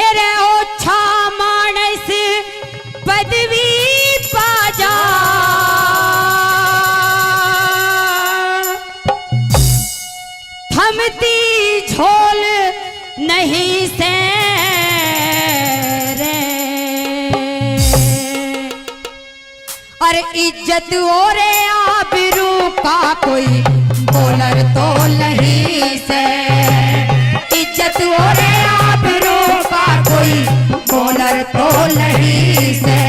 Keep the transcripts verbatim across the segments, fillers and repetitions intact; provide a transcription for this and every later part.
अरे ओछा मानस पदवी पा जा, थमती झोल नहीं से रे। और इज्जत और आबरू का कोई मोलर तो नहीं से, इज्जत और आबरू का कोई मोलर तो नहीं से।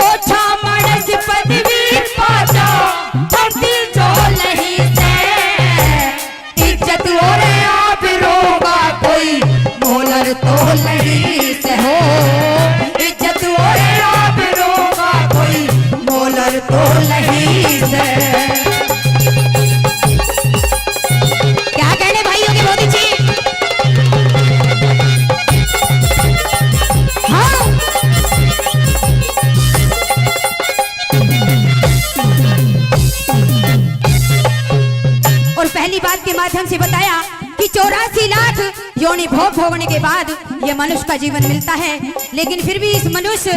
ओछा मानस पदवी पा जा, थमती झोल नहीं से। इज्जत और आबरू का कोई मोलर तो नहीं से हो, इज्जत और आबरू का कोई मोलर तो नहीं से। क्या कहने भाइयों की बहुत अच्छी। हाँ। और पहली बात के माध्यम से बताया कि चौरासी लाख योनि भोग भोगने के बाद ये मनुष्य का जीवन मिलता है, लेकिन फिर भी इस मनुष्य,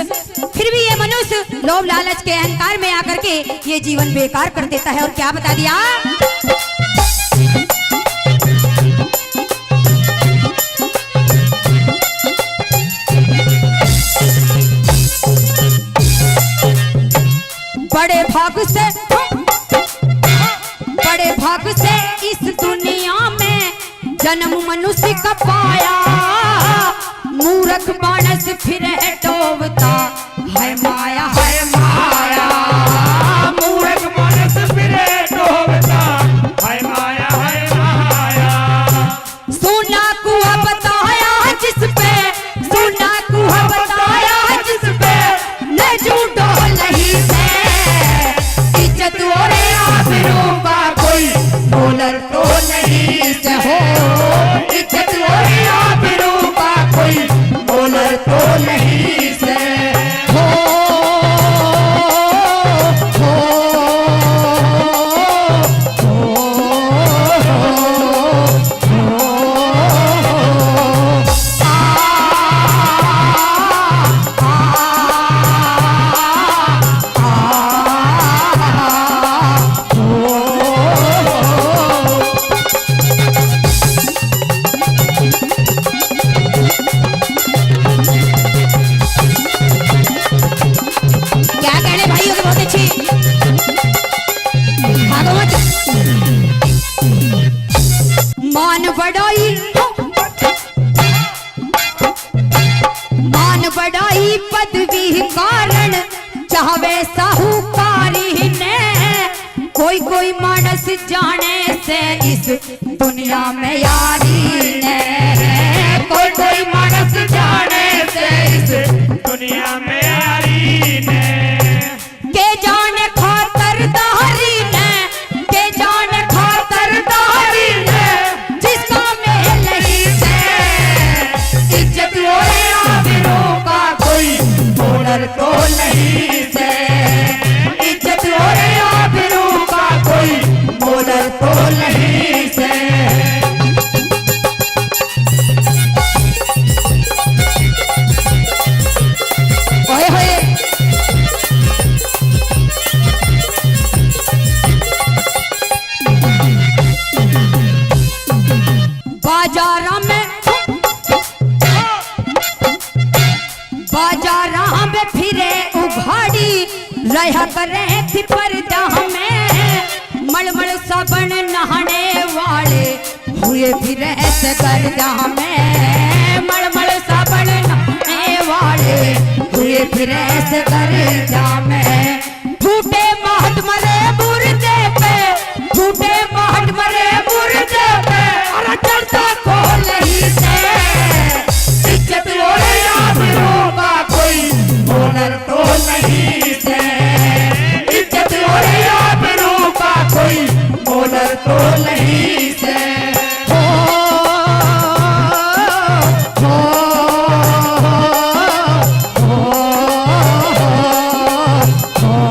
फिर भी ये मनुष्य लोभ लालच के अहंकार में आकर के ये जीवन बेकार कर देता है। और क्या बता दिया? बड़े भाग से, बड़े भाग से इस दुनिया में जन्म मनुष्य का पाया। मूर्ख मानस फिरे डोबता है माया, है माया। मूर्ख मानस फिरे डोबता है माया, है माया। सोना कुआ बताया जिस पे, सोना कुआ बताया जिस पे, न झूठो नहीं से। इज्जत और आबरू का कोई मोलर तो नहीं से हो, इज्जत और आबरू का कोई मोलर तो नहीं से। हो, हो, हो, हो। क्या कहने भाइयों की बहुत अच्छी। भागवत। मान बढ़ाई, मान बढ़ाई पदवी कारण, चाहवे साहूकारी ने। कोई कोई मानस जाने से इस दुनिया में यारी ने, कोई कोई मानस जाने से इस दुनिया में यारी ने। के जाने खातरदारी ने, के जाने खातरदारी ने, जिसका मेल नहीं से। इज्जत और आबरू का कोई मोलर तो नहीं से, इज्जत और आबरू का कोई मोलर तो नहीं से। ओए होए। बाजारा में, बाजारा में फिरे उघाड़ी, रहा करे थी पर्दा में। मलमल साबण नहाने वाले हुए फिरे इस गर्दा में। मलमल साबण नहाने वाले हुए फिरे इस गर्दा में। फूटे महात्मा रे मुर्दे पे, फूटे महात्मा रे मुर्दे पे, अरे चढ़ता कोहली से। इज्जत और आबरू का कोई मोलर तो नहीं से, इज्जत और आबरू का कोई मोलर तो नहीं से। हो, हो, हो, हो, हो।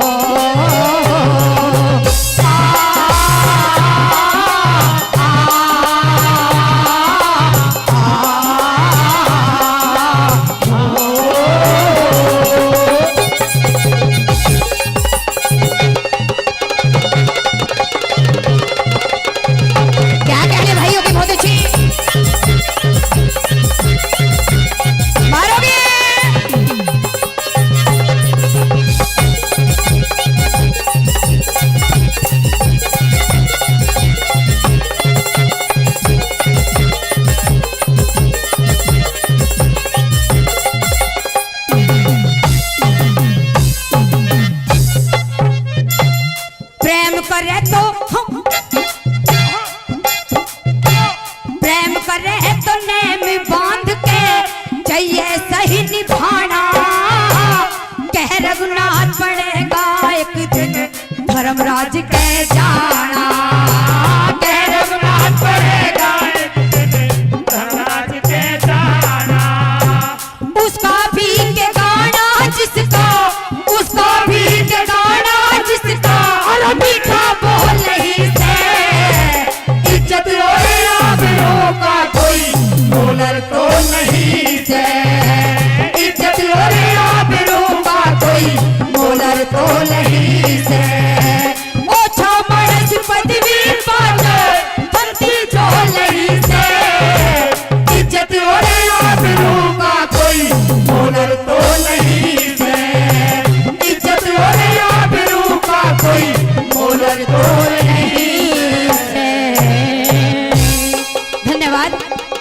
आज कह